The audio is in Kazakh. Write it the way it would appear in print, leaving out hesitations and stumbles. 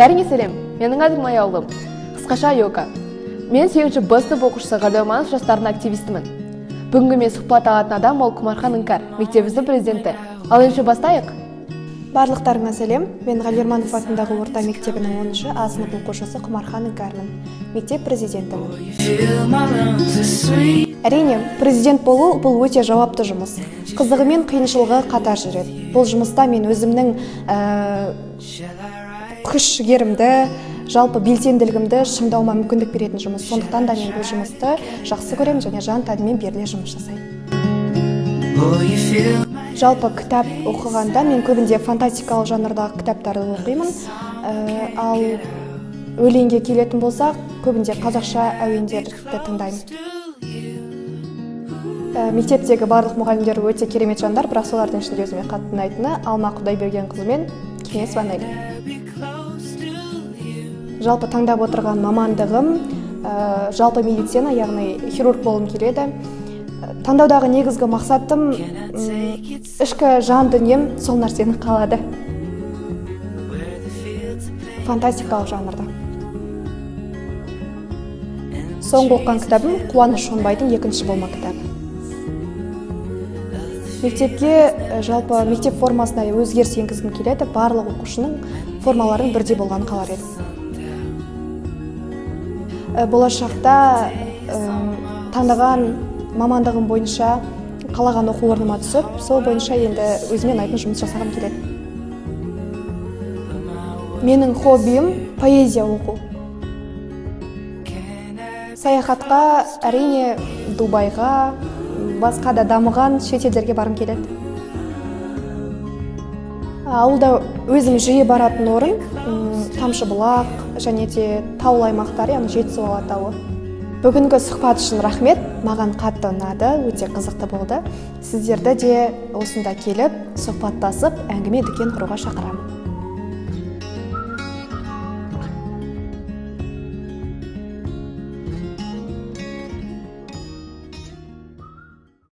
Бәріңе сәлем! Менің атым Аяулым, қысқаша Айока. Мен 8 Б сынып оқушысы, Ғабдырахманов жастарының активистімін. Бүгінгі мен сұхбат алатын адам ол Құмархан Іңкәр, мектебіміздің президенті. Ал ендеше бастайық. Барлықтарыңа сәлем! Мен Ғалирманов атындағы орта мектебінің 10 А сынып оқушысы Құмархан Іңкәрмін, мектеп президентімін. Әрине, президент болу – бұл өте жауапты жұмыс. Қызығы мен қиыншылығы қатар жүреді. Бұл жұмыста мен өзімнің күш жігерімді, жалпы белсенділігімді шыңдауыма мүмкіндік беретін жұмыс. Сондықтан да мен бұл жұмысты жақсы көремін және жан тәніммен беріле жұмыс жасаймын. Жалпы кітап оқығанда мен көбінде фантастикалық жанрдағы кітаптарды оқимын. Ал өлеңге келетін болсақ, көбінде қазақша әуендерді тыңдаймын. Мектептегі барлық мұғалімдер өте керемет жандар, бірақ солардың ішінде өзіме қатты ұнайтыны Алма Құдайбергенқызы мен Кеңес Ванель. Жалпы таңдап отырған мамандығым жалпы медицина, яғни хирург болғым келеді. Таңдаудағы негізгі мақсатым ішкі жан дүнием сол нәрсені қалады. Фантастикалық жанрда соңғы оқыған кітабым – Қуаныш Шонбайдың «Екінші болма» кітабы. Мектепке жалпы мектеп формасына өзгеріс енгізгім келеді. Барлық оқушының формаларының бірдей болғанын қалар едім. Болашақта таңдаған мамандығым бойынша қалаған оқу орныма түсіп, сол бойынша енді өзіме ұнайтын жұмыс жасағым келеді. Менің хоббиім – поэзия оқу. Саяхатқа, әрине, Дубайға, басқа да дамыған шетелдерге барғым келеді. Ауылда өзім жиі баратын орын Тамшыбұлақ және де таулы аймақтар, яғни Жетісу Алатауы. Бүгінгі сұхбат үшін рахмет, маған қатты ұнады, өте қызықты болды. Сіздерді де осында келіп, сұхбаттасып, әңгіме дүкен құруға шақырамын.